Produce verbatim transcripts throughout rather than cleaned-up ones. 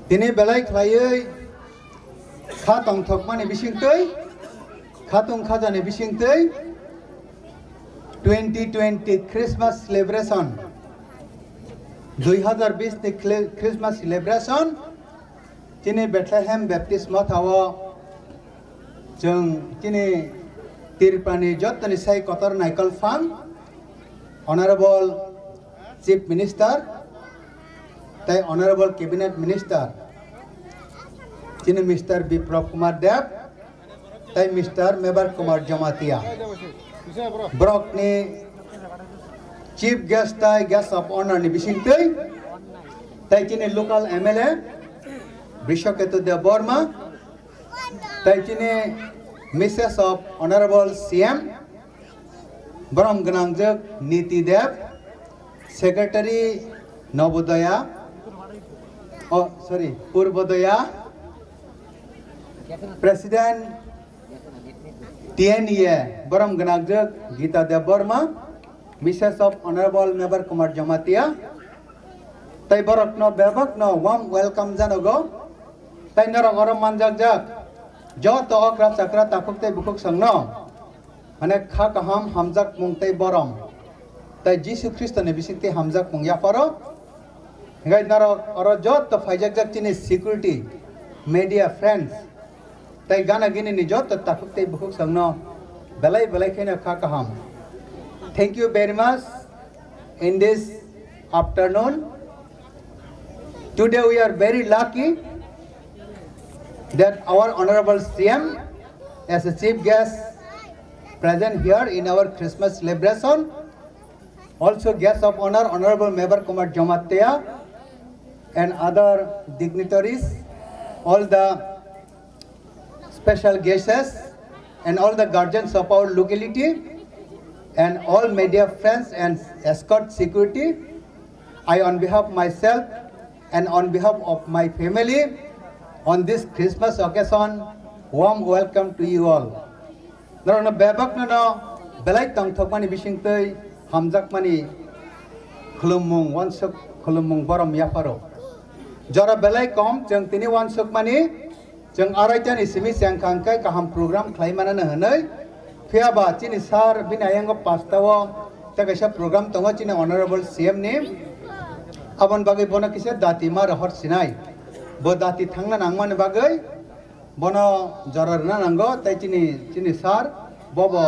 Tini belai khlaiwi kha tongthokmani bisingtwi, khatung khajani bisingtwi twenty twenty Christmas celebration, dui hazar bis ni Chri-, Christmas celebration, chini Bethlehem Baptist Mothao chwng chini Tripurani jottoni sai kotor naikol phang, Honorable Chief Minister, tei Honorable Cabinet Minister, chini Mister Biplab Kumar Deb, tei Mister Mebar Kumar Jamatia. Borokni Chief Guest tei Guest of Honor ni bisingtwi, tei chini local M L A Brishaketu Deb Barma, tei chini Missus of Honorable C M, borom gwnangjwk Niti Deb, Secretary Nobodaya, oh, sorry, Purbodaya, President T N E A, borom gwnangjwk Gita Deb Barma, Missus of Honorable Mebar Kumar Jamatia, tei borokno bebakno warm welcome janogo, tei norok oro manjakjak joto okra chakra takhuk tei bukhuk songno, mane kha kaham, hamjakmung tei borom, tei Jisu Khristoni bisingtwi hamjakmung yapharo. Hinkhe norok oro joto phaijakjak chini security, media friends, tei gana gini ni joto takhuk tei bukhuk songno belai belai kheno kha kaham. Thank you very much in this afternoon. Today we are very lucky that our Honorable C M as a chief guest present here in our Christmas celebration. Also guest of honor, Honorable Mebar Kumar Jamatia and other dignitaries, all the special guests and all the guardians of our locality and all media friends and escort security. I, on behalf of myself and on behalf of my family, on this Christmas occasion, warm welcome to you all. Norokno bebakno no belai tongthokmani bisingtwi hamjakmani khulummung, wansuk khulummung borom yapharo. Jora belai kom, chwng tini wansukmani, chwng araitani simi chengkha hwnkhe kaham program khlai manana hwnwi. Phiyaba chini sir bini ayango pastao tei kaisa program tongo chini Honorable C M ni. Aboni bagwi bono kisa dati ma rohor sinai. Bo dati thangna nangmani bagwi bono jora rwna nango, tei chini, chini sir bobo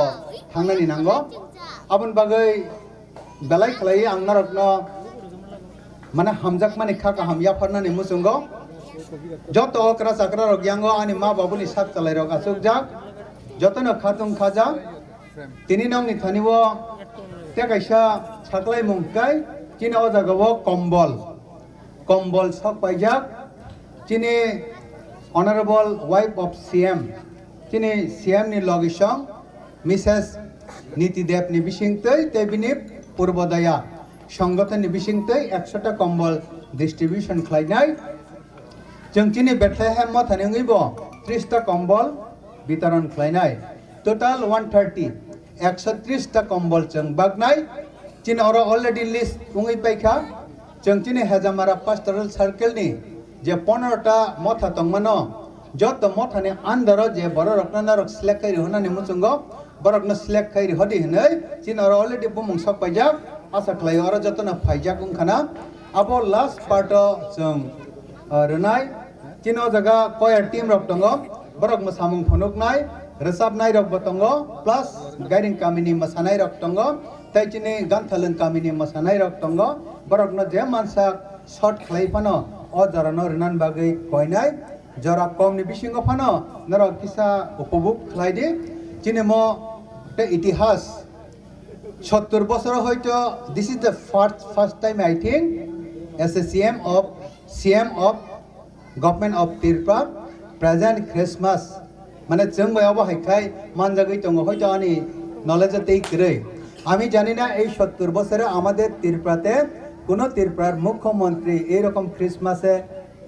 thangnani nango. Aboni bagwi belai khlaiwi ang norokno, mane, hamjakmani kha kaham yapharnani muchungo. Joto okra chakra rok yango ani ma babuni sak chalai rok achukjak, jotono khatung khaja. Tini nokni thani o tei kaisa saklaimung kai, chini o jaga o kombol. Kombol sok paijak chini Honorable Wife of C M, chini C M ni logisong Missus Niti Deb ni bisingtwi tei bini Purbodaya Songothon ni bisingtwi ekshota kombol distribution khlainai. Chwng chini Bethlehem Mothani wngwi bo trista kombol bitaron khlainai. Total one thirty, ekshotris ta kombol chwng baknai. Chini oro already list wngwi paikha. Chwng chini Hejamara Pastoral Circle ni je pondro ta motha tongmano, joto mothani under o je bororokno norok select khai rihornani muchungo, borokno select khai rihodi hwnwi chini oro already bumung sok paijak. Asa khlaio oro jotono phaijak wngkhana. Abo last part o chwng, ah, rwnai. Chini o jaga choir team rok tongo, borok mwsamung phunuknai, rwchapnai rok bo tongo, plus Gairing kamini mwsanai rok tongo, tei chini Ganthalwng kamini mwsanai rok tongo, borokno je mansak short khlai phano o jorano rwnani bagwi koinai. Jora komni bisingo phano norok kisa upobhog khlai di. Chini mo tei itihas sottor bosoro hoito this is the first, first time I think as a C M of, C M of Government of Tripura present Christmas, মানে chwng bai obo hai khai manjagwi tongo, hoito ani knowledge tei kwrwi. আমি জানি না এই সত্তর বছরে আমাদের ত্রিপুরাতে কোনো ত্রিপুরার মুখ্যমন্ত্রী এইরকম ক্রিসমাসে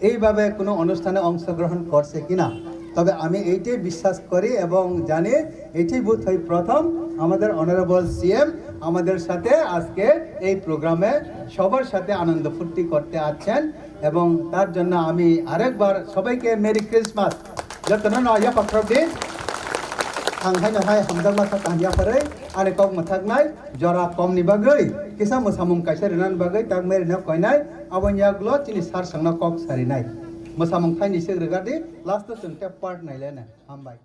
এইভাবে কোনো অনুষ্ঠানে অংশগ্রহণ করছে কিনা, তবে আমি এইটাই বিশ্বাস করি এবং জানি এইটাই বোধহয় প্রথম আমাদের অনারেবল সিএম আমাদের সাথে আজকে এই প্রোগ্রামে সবার সাথে আনন্দ ফুর্তি করতে আসছেন। এবং তার জন্য আমি আরেকবার সবাইকে merry Christmas. Jotono no yapha khorok di. Ang haino hai hamjakma kha kaham yapharwi ani kok mwthaknai jora komni bagwi kisa mwsamung kaisa rinani bagwi tak merino koinai aboni yagulo chini sir songno kok sarinai. Mwsamung thaini sik rwgadi, last o chwng tei part nailena. Hambai.